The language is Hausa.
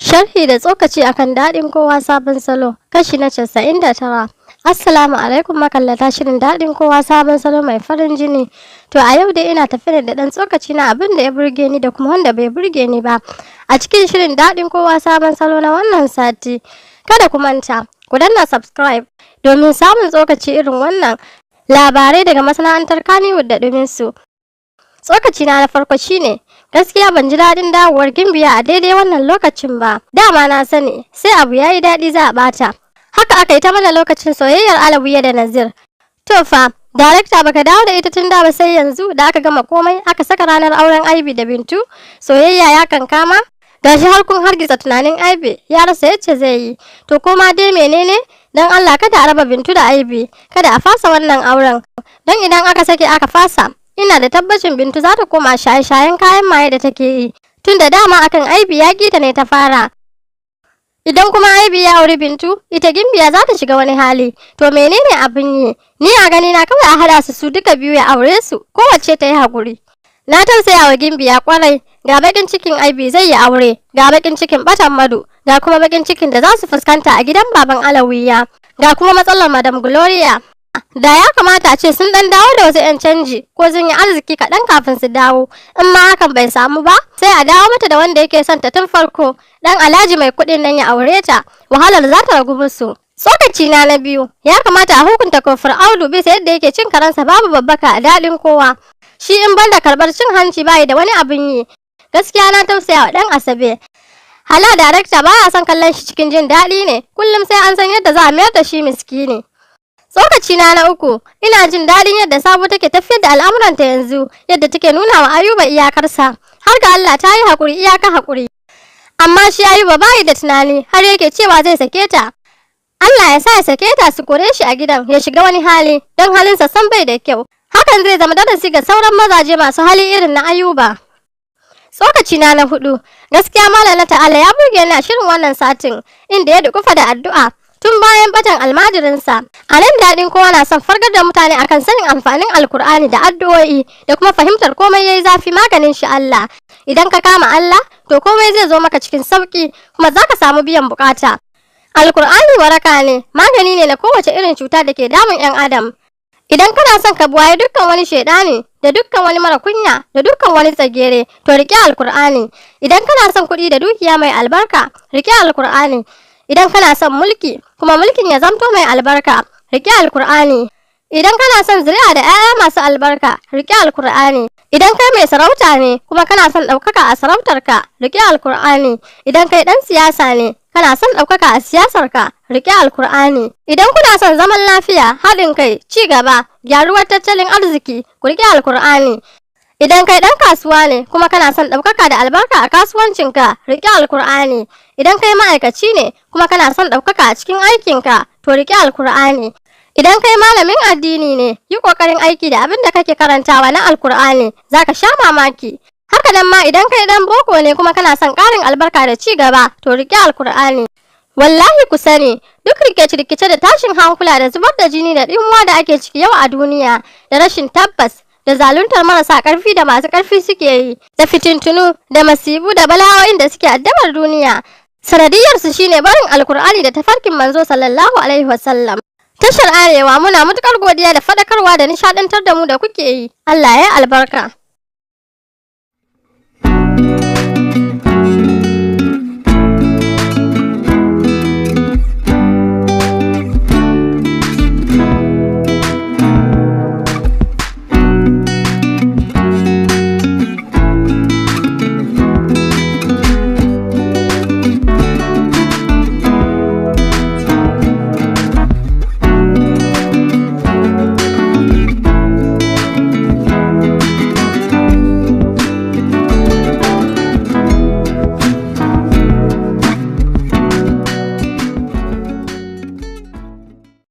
Sharhi da tsokaci akan Daɗin Kowa Sabon Salo, kashi na 99. Assalamu alaikum makallata shirin Daɗin Kowa Sabon Salo mai farin jini. To a yau dai ina tafi da ɗan tsokaci na abin da ya burge ni da kuma wanda bai burge ni ba a cikin shirin Daɗin Kowa Sabon Salo na wannan sati. Kada ku manta, ku danna subscribe domin samun tsokaci irin wannan labarai daga masana'antar Kannywood da ɗumin su. Tsokaci na na farko shine, gaskiya ban ji daɗin dawowar Gimbiya a daidai wannan lokacin ba. Dama na sani, sai abu ya yi daɗi za a ɓata. Haka aka yi ta mana lokacin soyayyar Alawiya da Nazir. To fa, darekta baka dawo da ita tun da ba sai yanzu da aka gama komai aka saka ranar auren Aibi da Bintu, soyayya ya kankama. Gashi har kun hargitsa tunanin Aibi, ya rasa yacce zai yi. To koma dai menene? Don Allah kada a raba Bintu da Aibi, kada a fasa wannan auren. Don idan aka sake aka fasa, ina da tabbacin Bintu za ta koma shaye-shayen kayan maye da take yi, tunda dama akan Aibi ya ƙi ta ne ta fara. Idan kuma Aibi ya auri Bintu, ita Gimbiya za ta shiga wani hali. To menene abin yi? Ni a gani na kawai a hada su su duka biyu ya aure su, kowace ta yi haƙuri. Na tausaya wa Gimbiya kwarai, ga bakin cikin Aibi zai yi aure, ga bakin cikin batan Madu, ga kuma bakin cikin da za su fuskanta a gidan baban Alawiya, ga kuma matsalar Madam Gloria. Da ya kamata a ce sun dan dawo da wasu 'yan canji ko sun yi arziki kaɗan kafin su dawo. In ma hakan bai samu ba, sai a dawo mata da wanda yake son ta tun farko, dan Alhaji mai kuɗin nan ya aure ta, wahalar za ta ragu musu. Tsokaci na na biyu, ya kamata a hukunta Kofur Audu bisa yadda yake cin karansa babu babbaka a Daɗin Kowa. Shi in banda karɓar cin hanci bayi da wani abin yi. Gaskiya na tausaya wa ɗan Asabe. Hala darekta baya son kallon shi cikin jin daɗi ne, kullum sai an san yadda za a mayar da shi miskini. Tsokaci na na uku, ina jin daɗin yadda Sabo take tafiyar da al'amuranta yanzu, yadda take nuna wa Ayuba iyakarsa. Har ga Allah ta yi haƙuri iyaka haƙuri. Amma shi Ayuba bayi da tunani har yake cewa zai sake ta. Allah ya sa ya sake ta su kore shi a gidan ya shiga wani hali, don halinsa san bai da kyau. Hakan zai zama darasi ga sauran mazaje masu hali irin na Ayuba. Tsokaci na na hudu, gaskiya Malam na Ta'ala ya burge ni a shirin wannan satin, inda ya dukufa da addu'a tun bayan batan almajirinsa. A nan Daɗin Kowa na son fargar da mutane akan sanin amfanin Alkur'ani da addu'o'i da kuma fahimtar komai yayi zafi maganin shi Allah. Idan ka kama Allah, to komai zai zo maka cikin sauki kuma zaka samu biyan bukata. Alkur'ani waraka ne, magani ne na kowace irin cuta da ke damun 'yan adam. Idan kana son ka buwaye dukkan wani shaidani da dukkan wani mara kunya da dukkan wani tsagere, to riƙe Alkur'ani. Idan kana son kuɗi da dukiya mai albarka, riƙe Alkur'ani. Idan kana son mulki, kuma mulkin ya zamto mai albarka, riƙe Alkur'ani. Idan kana son zuri'a da 'ya'ya masu albarka, riƙe Alkur'ani. Idan kai mai sarauta ne, kuma kana son ɗaukaka a sarautarka, riƙe Alkur'ani. Idan kai ɗan siyasa ne, kana son ɗaukaka a siyasarka, riƙe Alkur'ani. Idan kuna son zaman lafiya, haɗin kai, ci gaba, gyaruwar tattalin arziki, ku riƙe Alkur'ani. Idan kai ɗan kasuwa ne kuma kana son ɗaukaka da albarka a kasuwancinka, riƙe Alkur'ani. Idan kai ma'aikaci ne kuma kana son ɗaukaka a cikin aikinka, to riƙe Alkur'ani. Idan kai malamin addini ne, yi ƙoƙarin aiki da abin da kake karantawa na Alkur'ani, za ka sha mamaki. Haka nan ma idan kai ɗan boko ne kuma kana son ƙarin albarka da ci gaba, to riƙe Alkur'ani. Wallahi ku sani, duk rikice-rikice da tashin hankula da zubar da jini da ɗimuwa da ake ciki yau a duniya, da rashin tabbas, da zaluntar marasa ƙarfi da masu ƙarfi suke yi, da fitintunu, da masibu da bala'o'in da suke addabar duniya. Sanadiyarsu shine barin Alkur'ani da tafarkin manzo sallallahu alaihi wasallam. Tashar Arewa muna matukar godiya da faɗakarwa da nishaɗantar da mu da kuke yi. Allah ya albarka.